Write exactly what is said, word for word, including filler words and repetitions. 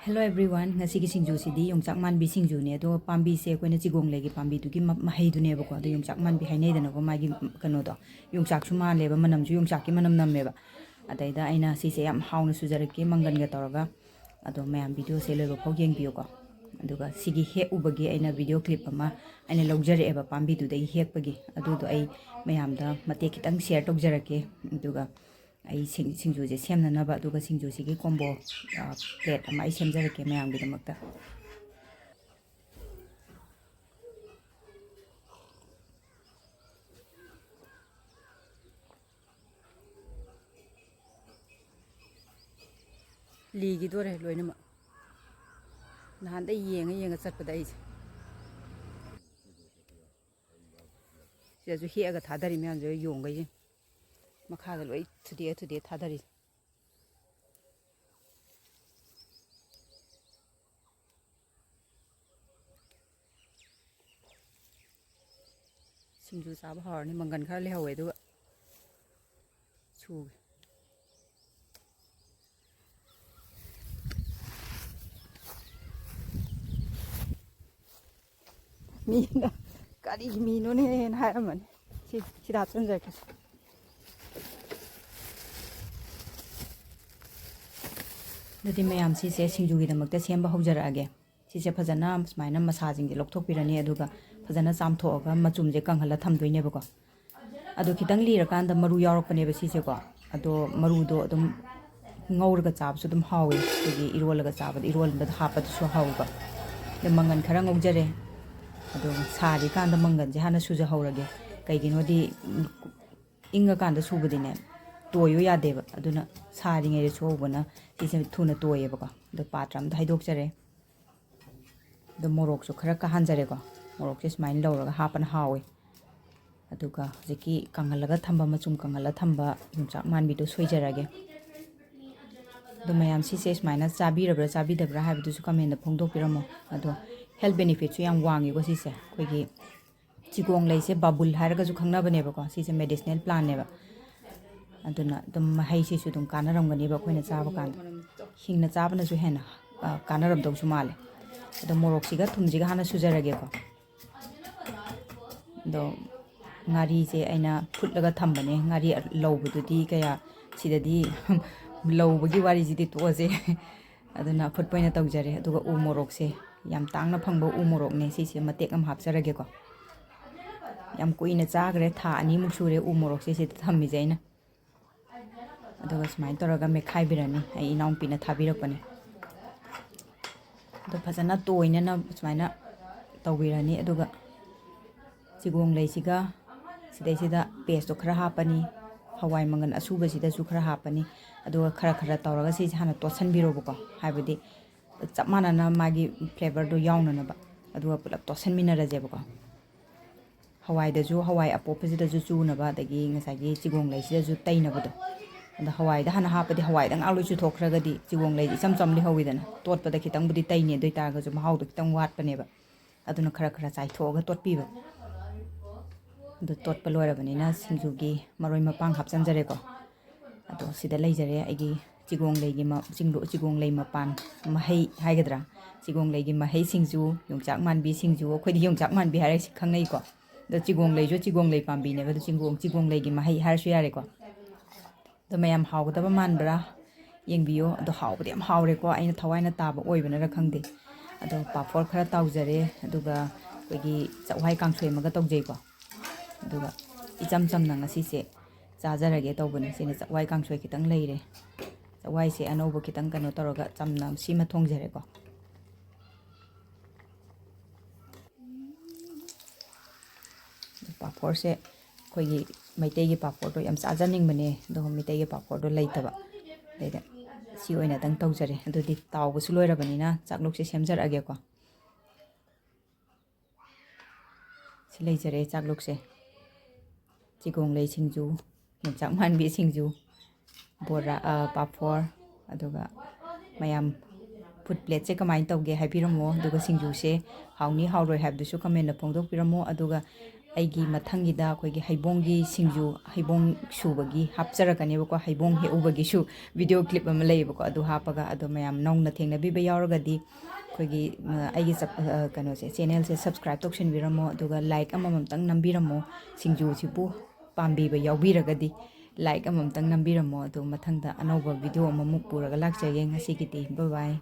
Hello everyone, ꯉꯁꯤꯒꯤ ꯁꯤꯡꯖꯨꯁꯤꯗꯤ ꯌꯣꯡꯆꯥꯛ ꯃꯥꯟꯕꯤ ꯁꯤꯡꯖꯨꯅꯦ꯫ ꯑꯗꯣ ꯄꯥꯝꯕꯤꯁꯦ ꯑꯩꯈꯣꯏꯅ ꯆꯤꯒꯣꯡ ꯂꯩꯒꯤ ꯄꯥꯝꯕꯤꯗꯨꯒꯤ ꯃ-, ꯃꯍꯩꯗꯨꯅꯦꯕꯀꯣ꯫ ꯑꯗꯣ ꯌꯣꯡꯆꯥꯛ ꯃꯥꯟꯕꯤ ꯍꯥꯏꯅꯩꯗꯅꯀꯣ, ꯃꯥꯒꯤ ꯀꯩꯅꯣꯗꯣ, ꯌꯣꯡꯆꯥꯛꯁꯨ ꯃꯥꯜꯂꯦꯕ, ꯃꯅꯝꯁꯨ ꯌꯣꯡꯆꯥꯛꯀꯤ ꯃꯅꯝ ꯅꯝꯃꯦꯕ꯫ ꯑꯗꯩꯗ ꯑꯩꯅ ꯁꯤꯁꯦ ꯌꯥꯝ ꯍꯥꯎꯅ ꯁꯨꯖꯔꯛꯀꯦ ꯃꯪꯒꯟꯒ ꯇꯧꯔꯒ꯫ ꯑꯗꯣ ꯃꯌꯥꯝ ꯚꯤꯗꯤꯑꯣꯁꯦ ꯂꯣꯏꯕ ꯐꯥꯎ ꯌꯦꯡꯕꯤꯌꯨꯀꯣ꯫ ꯑꯗꯨꯒ ꯁꯤꯒꯤ ꯍꯦꯛꯎꯕꯒꯤ ꯑꯩꯅ ꯚꯤꯗꯤꯑꯣ ꯀ꯭ꯂꯤꯞ ꯑꯃ ꯑꯩꯅ ꯂꯧꯖꯔꯛꯑꯦꯕ, ꯄꯥꯝꯕꯤꯗꯨꯗꯒꯤ ꯍꯦꯛꯄꯒꯤ꯫ ꯑꯗꯨꯗꯣ ꯑꯩ ꯃꯌꯥꯝꯗ ꯃꯇꯦꯛ ꯈꯤꯇꯪ ꯁꯤꯌꯔ ꯇꯧꯖꯔꯛꯀꯦ꯫ ꯑꯗꯨꯒ ꯑꯩ ꯁꯤꯡ-, ꯁꯤꯡꯖꯨꯁꯦ ꯁꯦꯝꯅꯅꯕ, ꯑꯗꯨꯒ ꯁꯤꯡꯖꯨꯁꯤꯒꯤ ꯀꯣꯝꯕꯣ, ꯑ, ꯄ꯭ꯂꯦꯠ ꯑꯃ ꯑꯩ ꯁꯦꯝꯖꯔꯛꯀꯦ ꯃꯌꯥꯝꯒꯤꯗꯃꯛꯇ꯫ ꯂꯤꯈꯤꯗꯣꯔꯦ ꯂꯣꯏꯅꯃꯛ꯫ ꯅꯍꯥꯟꯗꯩ ꯌꯦꯡꯉ ꯌꯦꯡꯉ ꯆꯠꯄꯗ ꯑꯩꯁꯦ꯫ ꯁꯤꯗꯁꯨ ꯍꯦꯛꯑꯒ ꯊꯥꯗꯔꯤ ꯃꯌꯥꯝꯁꯦ ꯌꯣꯡꯈꯩꯁꯦ꯫ ꯃꯈꯥꯗ ꯂꯣꯏ ꯊꯨꯗꯦꯛꯑ ꯊꯨꯗꯦꯛꯑ ꯊꯥꯗꯔꯤ꯫ ꯁꯤꯡꯖꯨ ꯆꯥꯕ ꯍꯥꯎꯔꯅꯤ꯫ ꯃꯪꯒꯟ ꯈꯔ ꯂꯩꯍꯧꯋꯦ, ꯑꯗꯨꯒ ꯁꯨꯒꯦ꯫ ꯃꯤꯅ "ꯀꯔꯤꯒꯤ ꯃꯤꯅꯣꯅꯦꯅ" ꯍꯥꯏꯔꯝꯃꯅꯤ꯫ ꯁꯤ, ꯁꯤꯗ ꯍꯥꯞꯆꯤꯟꯖꯔꯛꯀꯦ꯫ ꯑꯗꯨꯗꯤ ꯃꯌꯥꯝ, ꯁꯤꯁꯦ ꯁꯤꯡꯖꯨꯒꯤꯗꯃꯛꯇ ꯁꯦꯝꯕ ꯍꯧꯖꯔꯛꯑꯒꯦ꯫ ꯁꯤꯁꯦ ꯐꯖꯅ ꯁꯨꯃꯥꯏꯅ ꯃꯁꯥꯁꯤꯡꯁꯦ ꯂꯧꯊꯣꯛꯄꯤꯔꯅꯤ, ꯑꯗꯨꯒ ꯐꯖꯅ ꯆꯥꯝꯊꯣꯛꯑꯒ ꯃꯆꯨꯝꯁꯦ ꯀꯪꯍꯜꯂ ꯊꯝꯗꯣꯏꯅꯦꯕꯀꯣ꯫ ꯑꯗꯣ ꯈꯤꯇꯪ ꯂꯤꯔꯀꯥꯟꯗ ꯃꯔꯨ ꯌꯥꯎꯔꯛꯄꯅꯦꯕ ꯁꯤꯁꯦꯀꯣ꯫ ꯑꯗꯣ ꯃꯔꯨꯗꯣ ꯑꯗꯨꯝ ꯉꯧꯔꯒ ꯆꯥꯕꯁꯨ ꯑꯗꯨꯝ ꯍꯥꯎꯋꯦ, ꯑꯩꯈꯣꯏꯒꯤ ꯏꯔꯣꯜꯂꯒ ꯆꯥꯕꯗ, ꯏꯔꯣꯟꯕꯗ ꯍꯥꯞꯄꯗꯁꯨ ꯍꯥꯎꯋꯦꯕ꯫ ꯑꯗꯣ ꯃꯪꯒꯟ ꯈꯔ ꯉꯧꯖꯔꯦ꯫ ꯑꯗꯣ ꯁꯥꯔꯤꯀꯥꯟꯗ ꯃꯪꯒꯟꯁꯦ ꯍꯥꯟꯅ ꯁꯨꯖꯍꯧꯔꯒꯦ꯫ ꯀꯩꯒꯤꯅꯣꯗꯤ, ꯎꯝ, ꯏꯪꯉꯀꯥꯟꯗ ꯁꯨꯕꯗꯤꯅꯦ, ꯇꯣꯏꯌꯨ ꯌꯥꯗꯦꯕ꯫ ꯑꯗꯨꯅ ꯁꯥꯔꯤꯉꯩꯗ ꯁꯨꯍꯧꯕꯅ ꯁꯤꯁꯦ ꯊꯨꯅ ꯇꯣꯏꯌꯦꯕꯀꯣ꯫ ꯑꯗꯣ ꯄꯥꯇ꯭ꯔ ꯑꯝꯗ ꯍꯩꯗꯣꯛꯆꯔꯦ꯫ ꯑꯗꯣ ꯃꯣꯔꯣꯛꯁꯨ ꯈꯔ ꯀꯥꯍꯟꯖꯔꯦꯀꯣ꯫ ꯃꯣꯔꯣꯛꯁꯦ ꯁꯨꯃꯥꯏꯅ ꯂꯧꯔꯒ ꯍꯥꯞꯄꯅ ꯍꯥꯎꯋꯦ꯫ ꯑꯗꯨꯒ ꯍꯧꯖꯤꯛꯀꯤ ꯀꯪꯍꯜꯂꯒ ꯊꯝꯕ, ꯃꯆꯨꯝ ꯀꯪꯍꯜꯂ ꯊꯝꯕ ꯌꯣꯡꯆꯥꯛ ꯃꯥꯟꯕꯤꯗꯣ ꯁꯣꯏꯖꯔꯒꯦ꯫ ꯑꯗꯣ ꯃꯌꯥꯝ, ꯁꯤꯁꯦ ꯁꯨꯃꯥꯏꯅ ꯆꯥꯕꯤꯔꯕ꯭ꯔꯥ ꯆꯥꯕꯤꯗꯕ꯭ꯔꯥ ꯍꯥꯏꯕꯗꯨꯁꯨ ꯀꯃꯦꯟꯗ ꯐꯣꯡꯗꯣꯛꯄꯤꯔꯝꯃꯣ꯫ ꯑꯗꯣ ꯍꯦꯜꯊ ꯕꯦꯅꯤꯐꯤꯠꯁꯨ ꯌꯥꯝ ꯋꯥꯡꯉꯤꯀꯣ ꯁꯤꯁꯦ꯫ ꯑꯩꯈꯣꯏꯒꯤ ꯆꯤꯒꯣꯡ ꯂꯩꯁꯦ ꯕꯥꯕꯨꯜ ꯍꯥꯏꯔꯒꯁꯨ ꯈꯪꯅꯕꯅꯦꯕꯀꯣ꯫ ꯁꯤꯁꯦ ꯃꯦꯗꯤꯁꯅꯦꯜ ꯄ꯭ꯂꯥꯟꯅꯦꯕ꯫ ꯑꯗꯨꯅ ꯑꯗꯨꯝ ꯃꯍꯩꯁꯤꯁꯨ ꯑꯗꯨꯝ ꯀꯥꯟꯅꯔꯝꯒꯅꯦꯕ ꯑꯩꯈꯣꯏꯅ ꯆꯥꯕ ꯀꯥꯟꯗ꯫ ꯍꯤꯡꯅ ꯆꯥꯕꯅꯁꯨ ꯍꯦꯟꯅ ꯑ, ꯀꯥꯟꯅꯔꯝꯗꯧꯁꯨ ꯃꯥꯜꯂꯦ꯫ ꯑꯗꯣ ꯃꯣꯔꯣꯛꯁꯤꯒ ꯊꯨꯝꯁꯤꯒ ꯍꯥꯟꯅ ꯁꯨꯖꯔꯒꯦꯀꯣ꯫ ꯑꯗꯣ ꯉꯥꯔꯤꯁꯦ ꯑꯩꯅ ꯐꯨꯠꯂꯒ ꯊꯝꯕꯅꯦ꯫ ꯉꯥꯔꯤ ꯂꯧꯕꯗꯨꯗꯤ ꯀꯌꯥ ꯁꯤꯗꯗꯤ ꯂꯧꯕꯒꯤ ꯋꯥꯔꯤꯁꯤꯗꯤ ꯇꯣꯛꯑꯁꯦ꯫ ꯑꯗꯨꯅ ꯑꯐꯨꯠꯄ ꯑꯣꯏꯅ ꯇꯧꯖꯔꯦ꯫ ꯑꯗꯨꯒ ꯎ ꯃꯣꯔꯣꯛꯁꯦ, ꯌꯥꯝ ꯇꯥꯡꯅ ꯐꯪꯕ ꯎ ꯃꯣꯔꯣꯛꯅꯦ꯫ ꯁꯤꯁꯦ ꯃꯇꯦꯛ ꯑꯃ ꯍꯥꯞꯆꯔꯒꯦꯀꯣ꯫ ꯌꯥꯝ ꯀꯨꯏꯅ ꯆꯥꯈ꯭ꯔꯦ, ꯊꯥ ꯑꯅꯤꯃꯨꯛ ꯁꯨꯔꯦ ꯎ ꯃꯣꯔꯣꯛꯁꯦ ꯁꯤꯗ ꯊꯝꯃꯤꯁꯦ ꯑꯩꯅ꯫ ꯑꯗꯨꯒ ꯁꯨꯃꯥꯏꯅ ꯇꯧꯔꯒ ꯃꯦꯠꯈꯥꯏꯕꯤꯔꯅꯤ꯫ ꯑꯩ ꯏꯅꯥꯎꯄꯤꯅ ꯊꯥꯕꯤꯔꯛꯄꯅꯦ꯫ ꯑꯗꯣ ꯐꯖꯅ ꯇꯣꯏꯅꯅ ꯁꯨꯃꯥꯏꯅ ꯇꯧꯕꯤꯔꯅꯤ꯫ ꯑꯗꯨꯒ ꯆꯤꯒꯣꯡ ꯂꯩꯁꯤꯒ ꯁꯤꯗꯩꯁꯤꯗ paste ꯇꯣ ꯈꯔ ꯍꯥꯞꯄꯅꯤ, ꯍꯋꯥꯏ ꯃꯪꯒꯟ ꯑꯁꯨꯕꯁꯤꯗꯁꯨ ꯈꯔ ꯍꯥꯞꯄꯅꯤ꯫ ꯑꯗꯨꯒ ꯈꯔ ꯈꯔ ꯇꯧꯔꯒ ꯁꯤꯁꯦ ꯍꯥꯟꯅ ꯇꯣꯠꯁꯟꯕꯤꯔꯣꯕꯀꯣ, ꯍꯥꯏꯕꯗꯤ ꯆꯞ ꯃꯥꯟꯅꯅ ꯃꯥꯒꯤ flavour ꯗꯣ ꯌꯥꯎꯅꯅꯕ꯫ ꯑꯗꯨꯒ ꯄꯨꯂꯞ ꯇꯣꯠꯁꯟꯃꯤꯟꯅꯔꯁꯦꯕꯀꯣ꯫ ꯍꯋꯥꯏꯗꯁꯨ, ꯍꯋꯥꯏ ꯑꯄꯣꯞꯄꯁꯤꯗꯁꯨ ꯆꯨꯅꯕ, ꯑꯗꯒꯤ ꯉꯁꯥꯏꯒꯤ ꯆꯤꯒꯣꯡ ꯂꯩꯁꯤꯗꯁꯨ ꯇꯩꯅꯕꯗꯣ꯫ ꯑꯗ ꯍꯋꯥꯏꯗ ꯍꯥꯟꯅ ꯍꯥꯞꯄꯗꯤ ꯍꯋꯥꯏꯗ ꯉꯥꯛ ꯂꯣꯏ ꯆꯨꯊꯣꯛꯈ꯭ꯔꯒꯗꯤ ꯆꯤꯒꯣꯡ ꯂꯩꯁꯤ ꯏꯆꯝ ꯆꯝ ꯂꯩꯍꯧꯋꯤꯗꯅ꯫ ꯇꯣꯠꯄꯗ ꯈꯤꯇꯪꯕꯨꯗꯤ ꯇꯩꯅꯤ, ꯑꯗꯨ ꯑꯣꯏ ꯇꯥꯔꯒꯁꯨ ꯃꯍꯥꯎꯗꯣ ꯈꯤꯇꯪ ꯋꯥꯠꯄꯅꯦꯕ꯫ ꯑꯗꯨꯅ ꯈꯔ ꯈꯔ ꯆꯥꯏꯊꯣꯛꯑꯒ ꯇꯣꯠꯄꯤꯕ꯫ ꯑꯗꯨ ꯇꯣꯠꯄ ꯂꯣꯏꯔꯕꯅꯤꯅ ꯁꯤꯡꯖꯨꯒꯤ ꯃꯔꯣꯏ ꯃꯄꯥꯡ ꯍꯥꯞꯆꯤꯟꯖꯔꯦꯀꯣ꯫ ꯑꯗꯣ ꯁꯤꯗ ꯂꯩꯖꯔꯦ ꯑꯩꯒꯤ ꯆꯤꯒꯣꯡ ꯂꯩꯒꯤ ꯃ-, ꯆꯤꯡꯗꯣ-, ꯆꯤꯒꯣꯡ ꯂꯩ ꯃꯄꯥꯟ ꯃꯍꯩ ꯍꯥꯏꯒꯗ꯭ꯔꯥ, ꯆꯤꯒꯣꯡ ꯂꯩꯒꯤ ꯃꯍꯩ ꯁꯤꯡꯖꯨ, ꯌꯣꯡꯆꯥꯛ ꯃꯥꯟꯕꯤ ꯁꯤꯡꯖꯨ, ꯑꯩꯈꯣꯏꯗꯤ ꯌꯣꯡꯆꯥꯛ ꯃꯥꯟꯕꯤ ꯍꯥꯏꯔ ꯁꯤ ꯈꯪꯅꯩꯀꯣ꯫ ꯑꯗꯣ ꯆꯤꯒꯣꯡ ꯂꯩꯁꯨ ꯆꯤꯒꯣꯡ ꯂꯩ ꯄꯥꯝꯕꯤꯅꯦꯕ, ꯑꯗꯣ ꯆꯤꯒꯣꯡ, ꯆꯤꯒꯣꯡ ꯂꯩꯒꯤ ꯃꯍꯩ ꯍꯥꯏꯔꯁꯨ ꯌꯥꯔꯦꯀꯣ꯫ ꯑꯗꯣ ꯃꯌꯥꯝ ꯍꯥꯎꯒꯗꯕ ꯃꯥꯟꯕ꯭ꯔꯥ ꯌꯦꯡꯕꯤꯌꯣ꯫ ꯑꯗꯣ ꯍꯥꯎꯕꯗꯤ ꯌꯥꯝ ꯍꯥꯎꯔꯦꯀꯣ, ꯑꯩꯅ ꯊꯋꯥꯏꯅ ꯇꯥꯕ ꯑꯣꯏꯕꯅꯔ ꯈꯪꯗꯦ꯫ ꯑꯗꯣ ꯄꯥꯐꯣꯔ ꯈꯔ ꯇꯥꯎꯖꯔꯦ, ꯑꯗꯨꯒ ꯑꯩꯈꯣꯏꯒꯤ ꯆꯥꯛꯋꯥꯏ ꯀꯥꯡꯁꯣꯏ ꯑꯃꯒ ꯇꯧꯖꯩꯀꯣ꯫ ꯑꯗꯨꯒ ꯏꯆꯝ ꯆꯝꯅ ꯉꯁꯤꯁꯦ ꯆꯥꯖꯔꯒꯦ ꯇꯧꯕꯅꯦ꯫ ꯁꯤꯅ ꯆꯥꯛꯋꯥꯏ ꯀꯥꯡꯁꯣꯏ ꯈꯤꯇꯪ ꯂꯩꯔꯦ꯫ ꯆꯥꯛꯋꯥꯏꯁꯦ ꯑꯅꯧꯕ ꯈꯤꯇꯪ ꯀꯩꯅꯣ ꯇꯧꯔꯒ ꯆꯝꯅ ꯁꯤꯃ ꯊꯣꯡꯖꯔꯦꯀꯣ꯫ ꯄꯥꯐꯣꯔꯁꯦ ꯑꯩꯈꯣꯏꯒꯤ ꯃꯩꯇꯩꯒꯤ ꯄꯥꯐꯣꯔꯗꯣ ꯌꯥꯝ ꯆꯥꯖꯅꯤꯡꯕꯅꯦ, ꯑꯗꯨꯒ ꯃꯩꯇꯩꯒꯤ ꯄꯥꯐꯣꯔꯗꯣ ꯂꯩꯇꯕ꯫ ꯑꯗꯩꯗ ꯁꯤ ꯑꯣꯏꯅꯗꯪ ꯇꯧꯖꯔꯦ꯫ ꯑꯗꯨꯗꯤ ꯇꯥꯎꯕꯁꯨ ꯂꯣꯏꯔꯕꯅꯤꯅ ꯆꯥꯛꯂꯨꯛꯁꯦ ꯁꯦꯝꯖꯔꯛꯑꯒꯦꯀꯣ꯫ ꯁꯤ ꯂꯩꯖꯔꯦ ꯆꯥꯛꯂꯨꯛꯁꯦ꯫ ꯆꯤꯒꯣꯡ ꯂꯩ ꯁꯤꯡꯖꯨ, ꯌꯣꯡꯆꯥꯛ ꯃꯥꯟꯕꯤ ꯁꯤꯡꯖꯨ, ꯕꯣꯔꯥ, ꯑ, ꯄꯥꯐꯣꯔ, ꯑꯗꯨꯒ ꯃꯌꯥꯝ food plate ꯁꯦ ꯀꯃꯥꯏꯅ ꯇꯧꯒꯦ ꯍꯥꯏꯕꯤꯔꯝꯃꯣ꯫ ꯑꯗꯨꯒ ꯁꯤꯡꯖꯨꯁꯦ ꯍꯥꯎꯅꯤ ꯍꯥꯎꯔꯣꯏ ꯍꯥꯏꯕꯗꯨꯁꯨ comment ꯇ ꯐꯣꯡꯗꯣꯛꯄꯤꯔꯝꯃꯣ꯫ ꯑꯗꯨꯒ ꯑꯩꯒꯤ ꯃꯊꯪꯒꯤꯗ ꯑꯩꯈꯣꯏꯒꯤ ꯍꯩꯕꯣꯡꯒꯤ ꯁꯤꯡꯖꯨ, ꯍꯩꯕꯣꯡ ꯁꯨꯕꯒꯤ ꯍꯥꯞꯆꯔꯛꯀꯅꯦꯕꯀꯣ, ꯍꯩꯕꯣꯡ ꯍꯦꯛꯎꯕꯒꯤꯁꯨ ꯚꯤꯗꯤꯑꯣ ꯀ꯭ꯂꯤꯞ ꯑꯃ ꯂꯩꯌꯦꯕꯀꯣ, ꯑꯗꯨ ꯍꯥꯞꯄꯒ꯫ ꯑꯗꯣ ꯃꯌꯥꯝ ꯅꯧꯅ ꯊꯦꯡꯅꯕꯤꯕ ꯌꯥꯎꯔꯒꯗꯤ ꯑꯩꯈꯣꯏꯒꯤ, ꯑ, ꯑꯩꯒꯤ ꯆꯞ-, ꯑ, ꯀꯩꯅꯣꯁꯦ, ꯆꯦꯅꯦꯜꯁꯦ ꯁꯕꯁꯀ꯭ꯔꯥꯏꯕ ꯇꯧꯁꯟꯕꯤꯔꯝꯃꯣ, ꯑꯗꯨꯒ ꯂꯥꯏꯛ ꯑꯃꯃꯝꯇꯪ ꯅꯝꯕꯤꯔꯝꯃꯣ꯫ ꯁꯤꯡꯖꯨꯁꯤꯕꯨ ꯄꯥꯝꯕꯤꯕ ꯌꯥꯎꯕꯤꯔꯒꯗꯤ ꯂꯥꯏꯛ ꯑꯃꯃꯝꯇꯪ ꯅꯝꯕꯤꯔꯝꯃꯣ꯫ ꯑꯗꯣ ꯃꯊꯪꯗ ꯑꯅꯧꯕ ꯚꯤꯗꯤꯑꯣ ꯑꯃꯃꯨꯛ ꯄꯨꯔꯒ ꯂꯥꯛꯆꯒꯦ꯫ ꯉꯁꯤꯒꯤꯗꯤ ꯕꯥꯏ ꯕꯥꯏ꯫